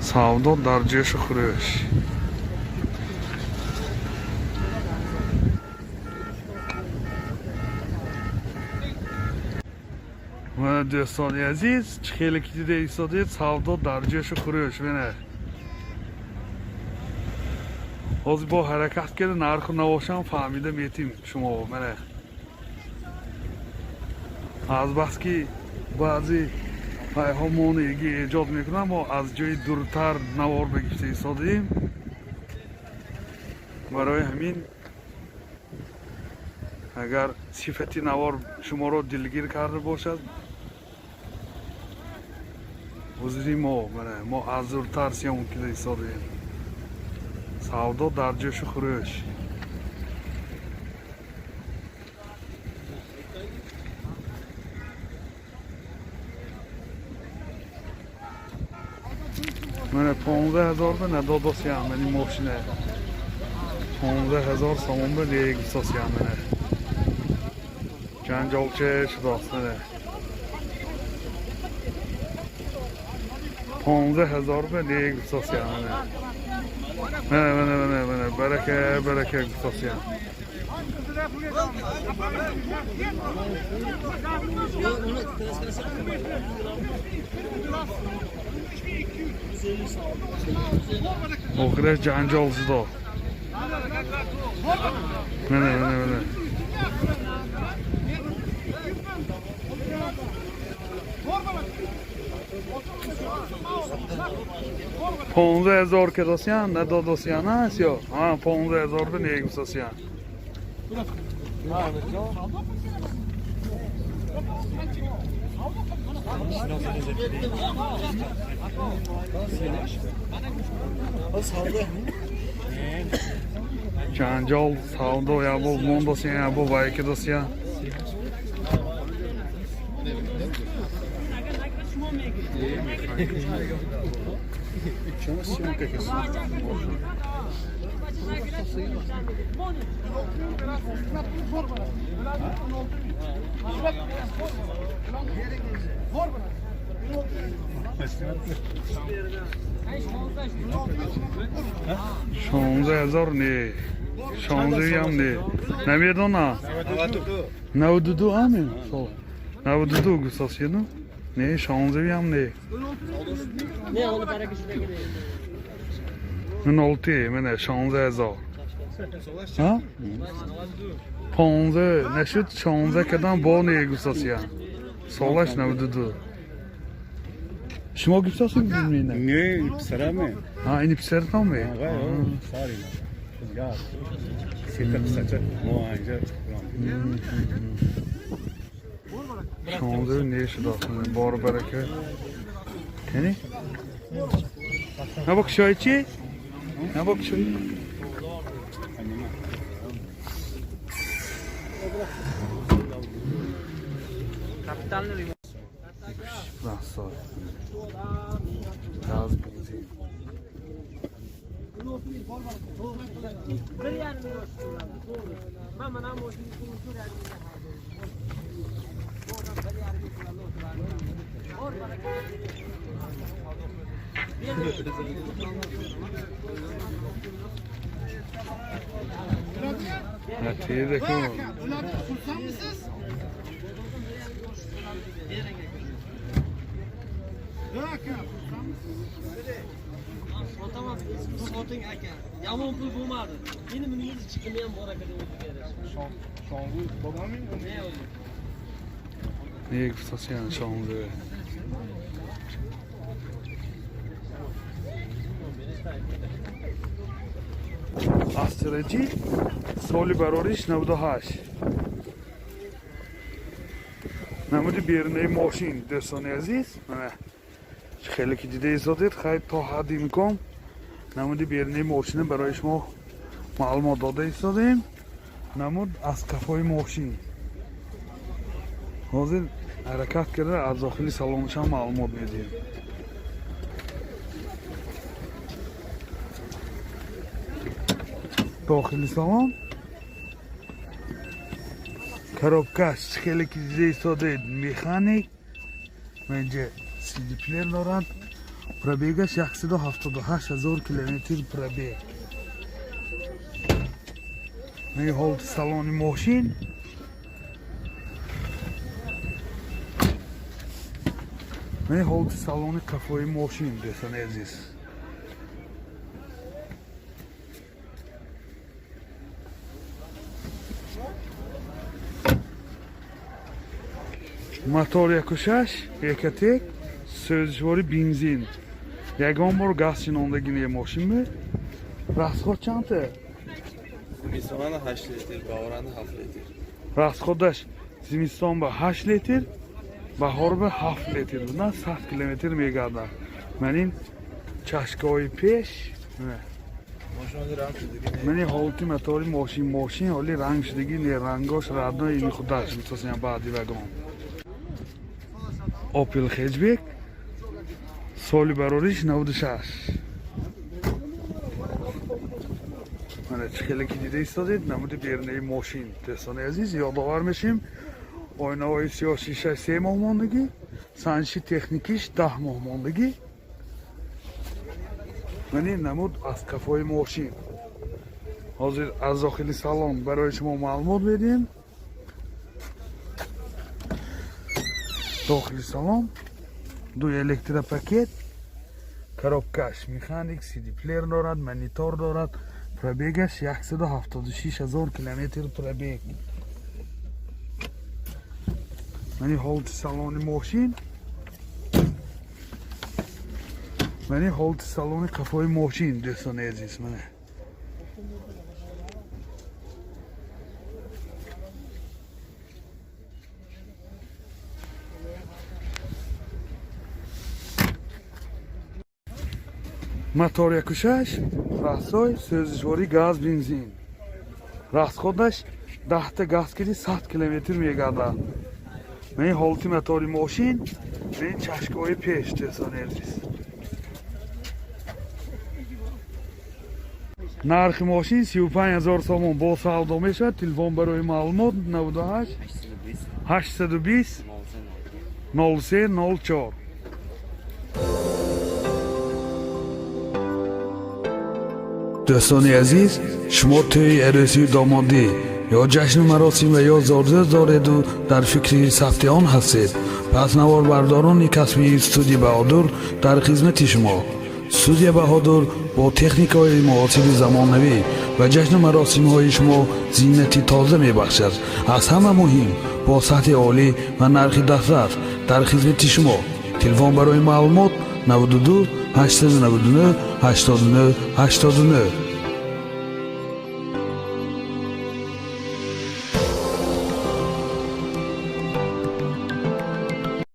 Савдо дар ҷӯшу хурӯш. Мана, дӯстони азиз, чӣ хеле ки дида истодед, савдо дар ҷӯшу хурӯш. Мана, ҳозир бо ҳаракат карда нарху навошам фаҳмида метим шумо. Мана, азбаски баъзе пайҳо монеагӣ эҷод мекунанд, мо аз ҷои дуртар навор бигирифта истодаем. Барои ҳамин, агар сифати навор шуморо дилгир карда бошад, узри мо. Мана, мо аз дуртар съёмка кида истодаем. Савдо дар ҷӯшу хурӯш. Мана, 15 000 ба надодосиям. Мани мошина 15 000 сомон ба негусосиям. Мана, ҷанҷолча шудост. Мана, 15 000 ба негусосиям. Мана, мана, мана, мана, мана, барака, барака гусосиям. Охираш ҷанҷол шудо. Мана, мана, мана, 15 000 кадосиян, надодосиян аст ё 15 000 ба негусосиян. Ҷанҷол, савдо ябо мондосиян, ябо вай кадосиян. Шумо съёмка кардед. 16 000 не, шонздаҳам не, намедонам. 92 ами 92 гусосиду не, шонздаҳам не. Не, оны барака шудаги. Нолти, мана, 16 000. 15 нашуд, 16 кадан бо не гусосиян. Солаш 92. Шумо гусосед мена? Не, писараме. А, ини писаратон ме? Сари. Сета писача. Мо инҷа. 16 не шудааст. Бор барака. Кани? Набок шой чи? Набок шой. Капитальный ремонт. Красава. Газ, бензин. 1,5 yosh bo'ladi, to'g'ri. Man mana mashina bir yarim. Bu odam 1,5 pullarni o'tiradi. Bor baraka. Ha, tezda ku. Xursandmisiz? Yo'q aka, xursandmisiz? Sotaman, soting aka. Yomon pul bo'lmadi. Meni buni yuz chiqimi ham bor aka deb o'zi berish. Ne o'zi? Не гуфтасиян 16. Астраҷи соли барориш 98. Намуди берунаи мошин, дӯстони азиз. Мана, хеле ки дида истодед, хайр, то ҳадди имкон намуди берунаи мошина барои шумо маълумот дода истодем. Намуд аз кафои мошин. Ҳозир ҳаракат карда аз дохили салонашам маълумот медиҳем. Дохили салон. Коробкаш хеле ки дида истодед, механик. Инҷа CD плеер дорад. Пробегаш 178 ҳазор километр пробег. Ин ҳолати салони мошин. Ин ҳолати салони қафои мошин, дӯстони азиз. Мотор 1.6 Ecotec, сӯзишвори бензин. Ягон бор газ шинондагӣ не мошин бе. Расход чандта? Зимистонанда 8 литр, баҳоранда 7 литр. Расходаш зимистон ба 8 литр, баҳор ба 7 литр. На 100 километр мегардад. Ман ин чашкаҳои пеш. Мошин ранг шудагӣ не. Ман ин ҳолати мотори мошин, мошин ҳоли ранг шудагӣ не, рангош родной ини худаш мисосиям баъди вагон. Opel Hatchback, соли барориш 96. Мана чӣ хеле ки дида истодед, намуди берунаи мошин. Дӯстони азиз, ёдовар мешем, оинаҳои сиёҳ шиша 3 моҳ мондагӣ, санҷиши техникиш 10 моҳ мондагӣ. Ман ин намуд аз қафои мошин. Ҳозир аз дохили салон барои шумо маълумот медиҳем. Дохили салон ду электропакет, коробкаш механик, CD плеер дорад, монитор дорад. Пробегаш 176 ҳазор километр пробег. Мани ҳолати салони мошин. Мани ҳолати салони қафои мошин, дӯстони азиз, мана. Мотор 1.6, расой, сӯзишворӣ газ, бензин. Расходаш 10та газ киди 100 километр мегардад. Ман ин ҳолати мотори мошин, ман ин чашкаҳои пеш, дӯстони азиз. Нархи мошин 35 ҳазор сомон, бо савдо мешавад. Телефон барои маълумот 98 820 03 04. Дӯстони азиз, шумо тӯи арӯсию домодӣ ё ҷашну маросим ва ё зодрӯз дореду дар фикри сабти он ҳастед, пас наворбардорони касбии студия Баҳодур дар хизмати шумо. Студия Баҳодур бо техникаҳои муосири замонавӣ ва ҷашну маросимҳои шумо зинати тоза мебахшад. Аз ҳама муҳим, бо сатҳи олӣ ва нархи дастрас дар хизмати шумо. Телефон барои маълумот 92 899 89 89.